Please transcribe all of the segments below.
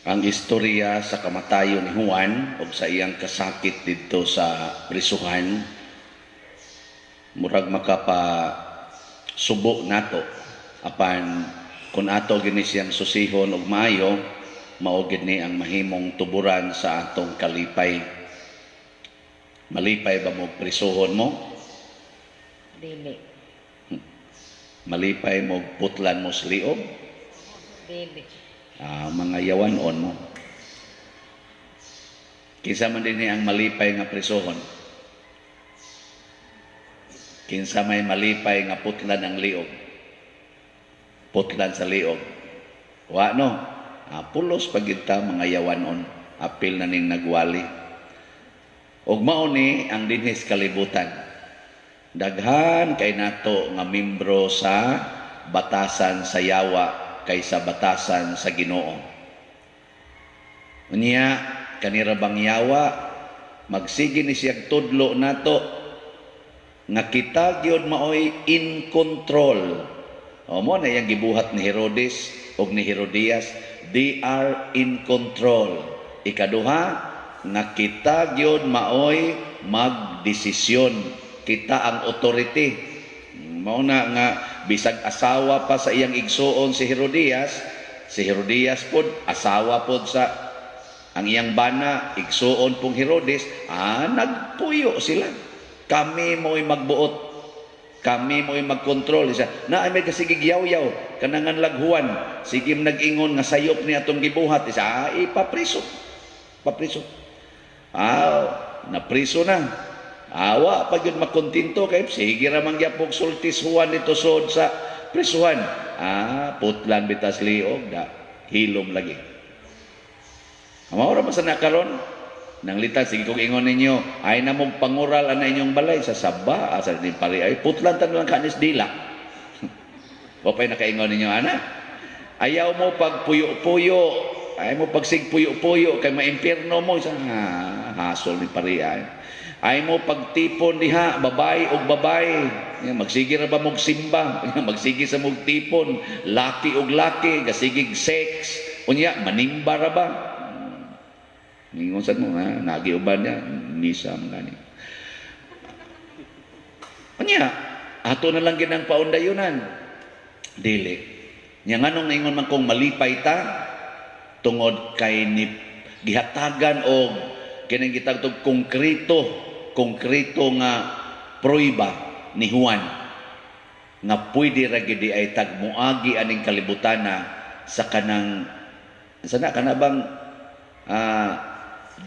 Ang istorya sa kamatayon ni Juan ug sa iyang kasakit didto sa prisuhan murag makapa subo nato, apan kung ato gini siyang susihon og maayo, mao gid ni ang mahimong tuburan sa atong kalipay. Malipay ba mo prisuhon mo? Dili. Malipay mo putlan mo sa liog? Dili. Ah, mga yawanon mo. Kinsa man dinhi ang malipay nga prisuhon? Kinsa may malipay nga putlan ang liog? Putlan sa liog. Wa, no? Ah, pulos pa gyud ta, mga yawanon. Apil na ning nagwali. Ug mao ni ang dinhi sa kalibutan. Daghan kay nato nga membro sa batasan sa yawa kaysa batasan sa Ginoo. Unya, kanira bang yawa, magsige ni siyang tudlo nato nga kita gyud maoy in control. O mo na iyang gibuhat ni Herodes ug ni Herodias, they are in control. Ikaduha, nga kita gyud maoy magdesisyon. Kita ang authority. Mao na nga bisag asawa pa sa iyang igsuon si Herodias, si Herodias pod asawa pod sa ang iyang bana, igsuon pong Herodes, nagpuyo sila. Kami mo'y magbuot. Kami mo'y magkontrol. Isa, na ay may kasigig yaw-yaw, kanangan laghuan. Sige nag-ingon nga sayop ni atong gibuhat. Isa, ipapriso. Papriso. Napriso na. Awa pa gyud makontento kay sige ra man gyapon sulti si Juan dito sod sa prisuhan. Putlan bitas liog da hilom lagi. Mao ra man sa nakaron nang litan sige kong ingon ninyo ay na mong pangural ana inyong balay sa saba asa din pari ay putlan tan lang kanis dila. O pa'y nakaingon ninyo ana. Ayaw mo pag puyo-puyo, ayaw mo pagsig puyo-puyo kay maimpierno mo isa ha, hasol ni pari ay. Ay mo pagtipon diha, babay og babay. Ya, magsige ra ba mog simba? Ya, magsige sa mog tipon, laki og laki, gasigig sex. Unya, manimba ra ba? Ningon sad mo ha, nagi uban niya, misa man gani. Unya, ato na lang ginang paundayunan. Dili. Nya nganong naingon man kong malipay ta tungod kay ni gihatagan og kining gitawag konkreto konkreto nga pruiba ni Juan nga pwede ra gid ay tagmuagi aning kalibutana sa kanang sana kana bang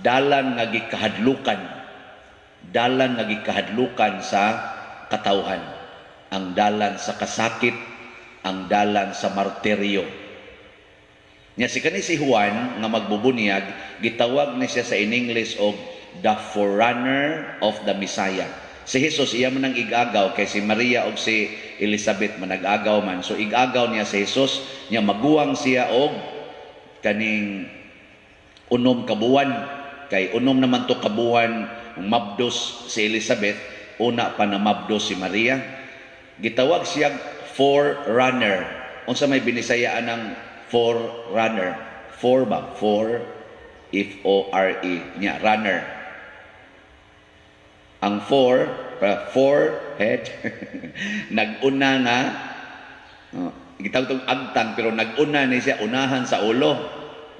dalan nga gikahadlukan sa katawhan, ang dalan sa kasakit, ang dalan sa martiryo. Nya si kani si Juan nga magbubunyag, gitawag ni siya sa in English og the forerunner of the Messiah. Si Jesus iya man ang igagaw kay si Maria og si Elizabeth man nag-agaw man. So igagaw niya si Jesus, nya maguwang siya og kaning 6 ka buwan, kay 6 naman to kabuwan mabdos si Elizabeth, una pa na mabdos si Maria. Gitawag siya forerunner. Unsa may binisayaan ng forerunner? Four ba? Four, F O R E nya runner. Ang four, four head, nag-una nga, oh, gitawag tong agtang pero nag-una ni siya unahan sa ulo.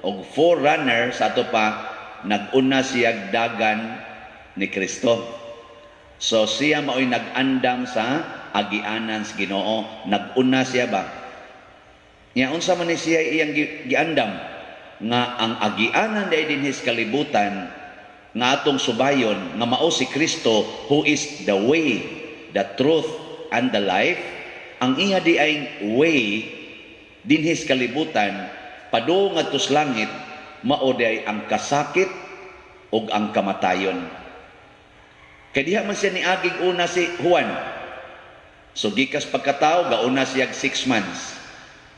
Og forerunner sa ato pa nag-una siya dagan ni Kristo. So siya mao'y nag-andam sa agianan sa Ginoo. Nag-una siya ba? Nya unsa man ni siya iyang giandam nga ang agianan dai dinhi sa kalibutan nga atong subayon nga mao si Kristo, who is the way, the truth and the life. Ang iya di ay way dinhi sa kalibutan padung ngadto sa langit mao di ay ang kasakit ug ang kamatayon. Kay diha man siya niaging una si Juan. So gikas pagkatao gauna siya 6 months.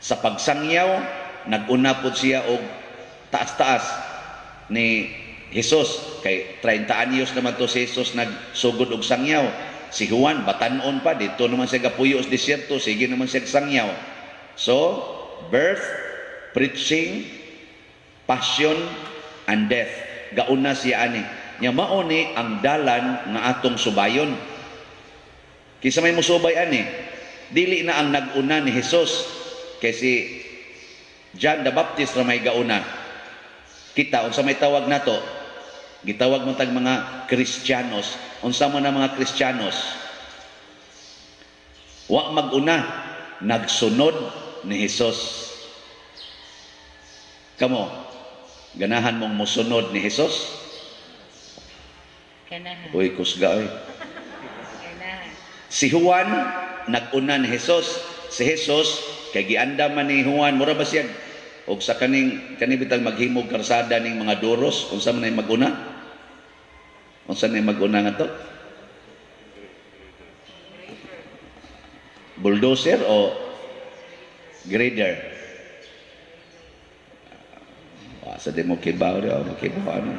Sa pagsangyaw naguna pod siya og taas-taas ni Jesus kay 30 anyos naman to si Jesus nagsugod og sangyaw. Si Juan batan-on pa dito naman siya gapuyo sa disyerto, sige naman siya sangyaw. So birth, preaching, Passion and death. Gauna siya ani. Nya mao ni ang dalan nga atong subayon. Kinsa may musubay ani? Dili na ang nag-una ni Jesus kay si John the Baptist ra may gauna. Kita, unsa may tawag nato? Gitawag man tag mga Kristiyanos. Unsa man ang mga Kristiyanos? Wa mag-una, nagsunod ni Jesus. Kamo, ganahan mong mosunod ni Jesus? Ganahan. Uy, kusga oy. Ganahan. Si Juan, nag-una ni Jesus. Si Jesus, kay giandam man ni Juan, mura ba siya og sa kaning kani bitang maghimog karsada ning mga duros, unsa man ay mag-una? Unsa nay mag-una nga to? Bulldozer o grader? Wa sa di mo kibaw di o makibaw ano.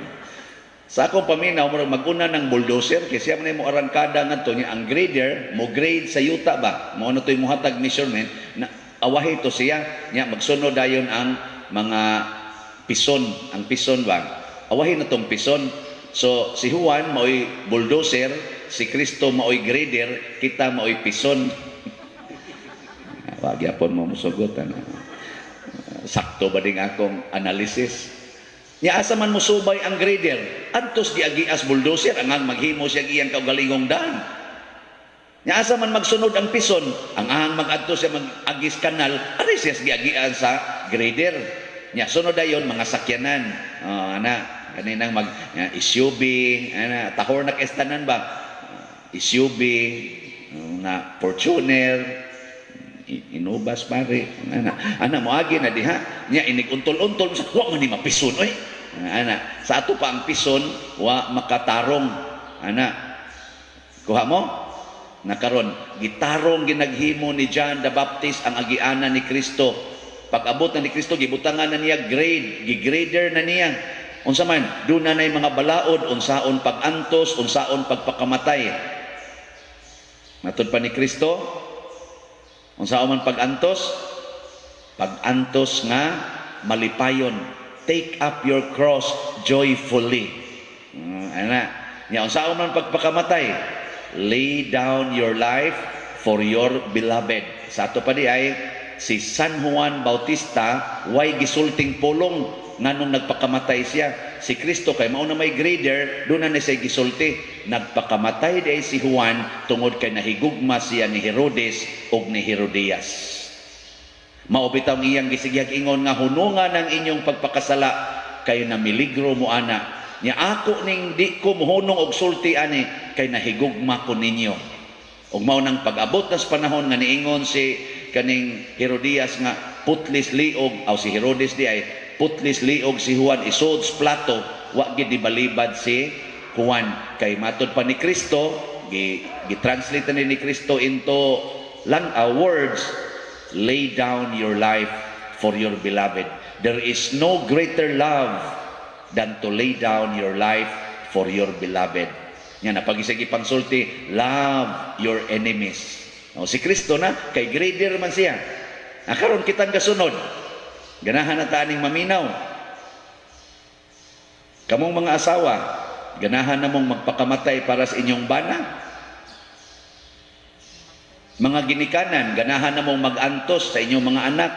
Sa akong paminaw, murag mag-una ng bulldozer kay siya man ay mo arangkada ngadto niya. Ang grader mo grade sa yuta ba, mo ano to'y muhatag measurement na awahi to siya. Nya magsunod dayon ang mga pison, ang pison ba, awahi na tong pison. So si Juan maoy bulldozer, si Kristo maoy grader, kita maoy pison. Wa gyapon mo musugot ano. Sakto ba ding akong analysis? Nya asa man mosubay ang grader? Antos giagias bulldozer ang ang maghimo siya iyang kaugalingong daan. Nya asa man magsunod ang pison? Ang ang magadto siya mag-agis kanal, ari siya giagian sa grader. Nya sunod dayon mga sakyanan. Oh, ana kaninang mag ya, SUV, ana tahor na kestanan ba? SUV, nga Fortuner, inubas pare, ana ana moagi na diha. Nya inig untol-untol sa wa man ni mapison oy. Ana sa ato pa ang pison wa makatarong ana. Kuha mo na karon, gitarong ginaghimo ni John the Baptist ang agianan ni Kristo. Pag-abot na ni Kristo, gibutangan na niya grade, gigrader na niya. Unsa man duna nay mga balaod, unsaon pag-antos, unsaon pagpakamatay. Matud pa ni Kristo, unsaon man pag-antos? Pag-antos nga malipayon. Take up your cross joyfully. Ana. Nya unsaon man pagpakamatay? Lay down your life for your beloved. Sa ato pa di ay si San Juan Bautista way gisulting pulong nganong nagpakamatay siya. Si Kristo kay mao na may grader, doon na ni siya gisulti. Nagpakamatay di si Juan tungod kay nahigugma siya ni Herodes ug ni Herodias. Mao bitaw ang iyang gisigihag ingon nga hunungan ang inyong pagpakasala kay namiligro mo ana. Nya ako ning di ko mohunong og sulti ani kay nahigugma ko ninyo. Ug mao nang pag-abot nas panahon nga niingon si kaning Herodias nga putlis liog, aw si Herodes di ay putlis liog si Juan, isod sa plato, wa gid balibad si Juan kay matod pa ni Kristo, gi translate na ni Kristo into lang words, lay down your life for your beloved. There is no greater love than to lay down your life for your beloved. Nya napagisig ipangsulti, love your enemies. O, si Kristo na kay grader man siya. Ah, karon kitang gasunod. Ganahan na ta aning maminaw. Kamong mga asawa, ganahan na mong magpakamatay para sa inyong bana. Mga ginikanan, ganahan na mong mag-antos sa inyong mga anak.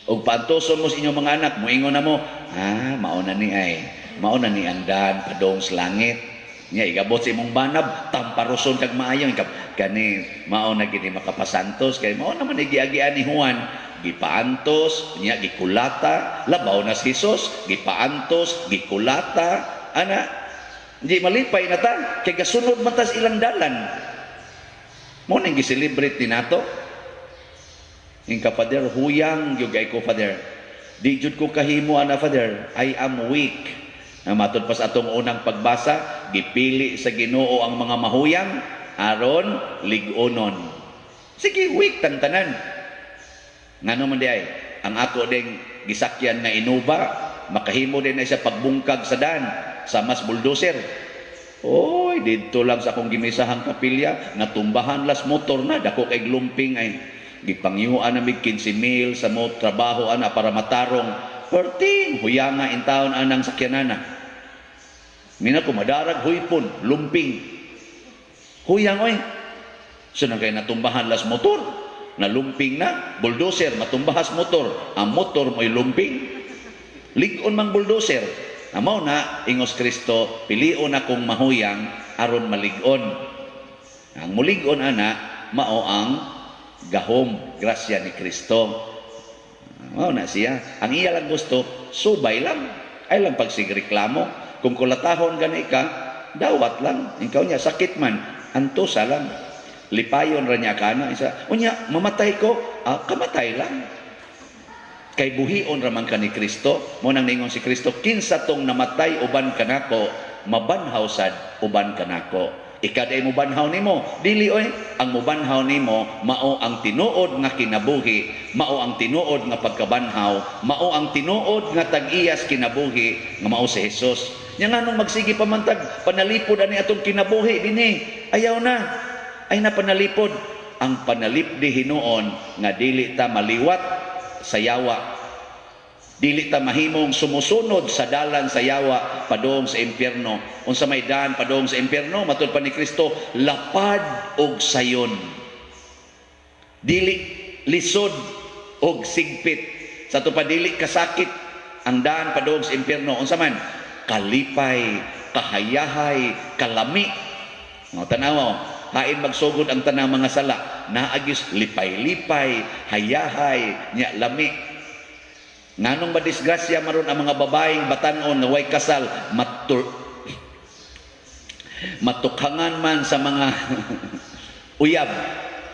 Og paantoson mo sa inyong mga anak, moingon na mo, "Ah, mao na ni ay, mao na ni ang daan padong sa langit." Nya igabot sa imong banab, tamparoson kag maayo ikaw. Kani mao na gini makapasantos kay mao naman giagian ni Juan, gipaantos, nya gikulata, labaw na si Jesus, gipaantos, gikulata, ana. Di malipay na ta kay gasunod man ta sa ilang dalan. Mo nang gi-celebrate ni nato. Inka, "Father, huyang gyud kay ko, Father. Di jud ko kahimo ana, Father. I am weak." Na matod pa sa atong unang pagbasa, gipili sa Ginoo ang mga mahuyang aron lig-onon. Sige, weak tang tanan. Ngano man di ay, ang ako ding gisakyan nga Innova, makahimo din na siya pagbungkag sa dan sa mas bulldozer. Oy, didto lang sa akong gimisahang kapilya, natumbahan las motor na, dako kay glumping ay. Gipangyuan na mig 15 mil sa mo trabaho ana para matarong. Perting huyanga in taon anang sakyanana. Mina ko madarag huypon, lumping. Huyang oy. So nang kay natumbahan las motor, nalumping na, bulldozer matumbahas motor, ang motor mo'y lumping. Lig-on mang bulldozer. Mao na ingos Kristo, pilion akong mahuyang aron malig-on. Ang mulig-on ana mao ang gahom, grasya ni Kristo. Mao na siya. Ang iya lang gusto, subay lang. Ay lang pagsigreklamo. Kung kulatahon gani ka, dawat lang. Ikaw niya, sakit man, antosa lang. Lipayon ra niya kana. Isa, unya, mamatay ko, ah, kamatay lang. Kay buhion ra man ka ni Kristo. Mao nang ningon si Kristo, "Kinsa tong namatay uban kanako, mabanhaw sad uban kanako." Ikaw ay mubanhaw nimo, dili oy. Ang mubanhaw nimo mao ang tinuod nga kinabuhi, mao ang tinuod nga pagkabanhaw, mao ang tinuod nga tag-iyas kinabuhi nga mao si Jesus. Nya nganong magsige pa man tag panalipod ani atong kinabuhi dinhi? Ayaw na. Ay na panalipod. Ang panalipdi hinuon nga dili ta maliwat sa yawa. Dili ta mahimong sumusunod sa dalan sa yawa padung sa impyerno. Unsa may daan padung sa impyerno? Matud pa ni Kristo, lapad og sayon. Dili lisod og sigpit. Sa ato pa, dili kasakit ang daan padung sa impyerno. Unsa man? Kalipay, kahayahay, kalami. Mga tanaw, hain magsugod ang tanang mga sala, naagis lipay-lipay, hayahay, nya lami. Nganong madisgrasya maron ang mga babaeng batanon nga way kasal, matur matukhangan man sa mga uyab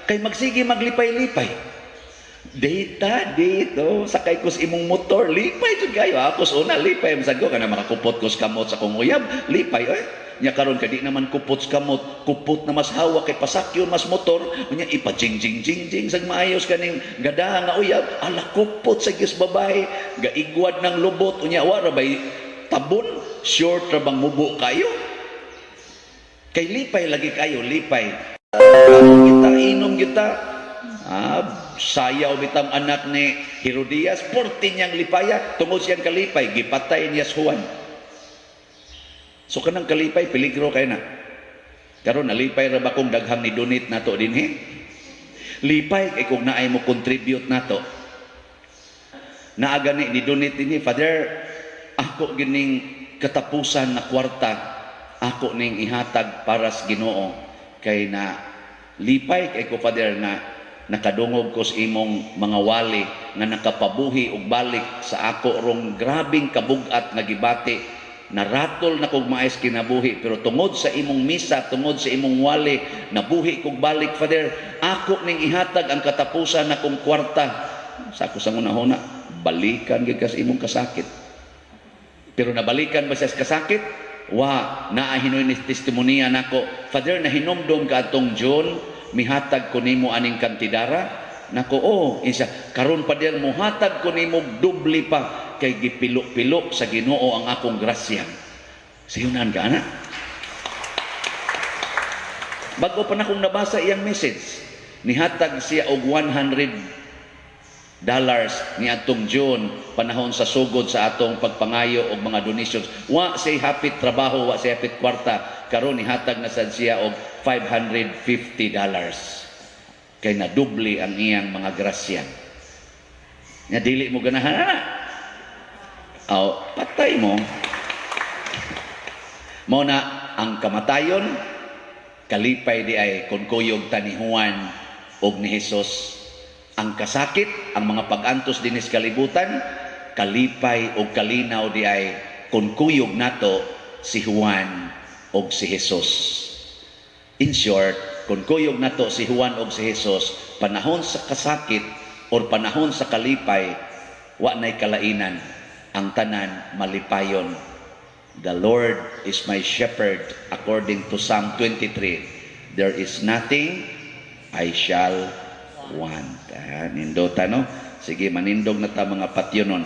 kay magsige maglipay-lipay. Data dito, sakay ko sa imong motor, lipay jud kayo. Ako sa una, lipay masag ko kana makakupot ko sa kamot sa akong uyab, lipay oy. Nya karon kay di naman kupot sa kamot, kupot na mas hawak kay pasakyon mas motor, unya ipa-jing jing jing jing sag maayos kaning gada nga uyab, ala kupot sa gyus babae, gaigwad ng lubot, unya wa ra bay tabon, short ra bang mubo kayo? Kay lipay lagi kayo, lipay. Kaon kita, inom kita. Ah, sayaw bitang anak ni Herodias, porte niyang lipaya, tungod siyang kalipay, gipatay niya si Juan. So kanang kalipay, peligro kay na. Karon nalipay ra ba kung daghang ni donate nato dinhi? Lipay kay kung naay mo contribute nato. Naa gani ni donate dinhi, "Father, ako gining katapusan na kwarta, ako ning ihatag para sa Ginoo kay na lipay kay ko, Father, nga nakadungog ko sa imong mga wali nga nakapabuhi og balik sa ako rong grabing kabugat nga gibati. Naratol na kog maayos kinabuhi, pero tungod sa imong misa, tungod sa imong wali, nabuhi kog balik. Father, ako ning ihatag ang katapusan nakong kwarta." Sa ako sa una, balikan gyud ka sa imong kasakit. Pero nabalikan ba siya sa kasakit? Wa. Naa hinuoy ni testimonya nako, "Father, nahinumdom ka atong June, mihatag ko nimo aning kantidara?" Nako, "Oh." Isa, "Karon pa din muhatag ko nimo doble pa kay gipilo-pilo sa Ginoo ang akong grasya." Sayunan ka ana. Bago pa na kong nabasa iyang message, nihatag siya og $100 ni atong June, panahon sa sugod sa atong pagpangayo og mga donations. Wa siya hapit trabaho, wa siya hapit kwarta. Karon nihatag na sad siya og $550. Kay nadubli ang iyang mga grasya. Nga dili mo ganahan ana. Aw, patay mo. Mao na ang kamatayon, kalipay di ay kung kuyog ta ni Juan og ni Jesus. Ang kasakit, ang mga pag-antos dinis kalibutan, kalipay og kalinaw di ay kung kuyog nato si Juan og si Jesus. In short, kung kuyog nato si Juan og si Jesus, panahon sa kasakit or panahon sa kalipay, wa nay kalainan. Ang tanan malipayon. The Lord is my shepherd, according to Psalm 23. There is nothing I shall want. Ah, nindota, no? Sige, manindog na ta, mga patyonon.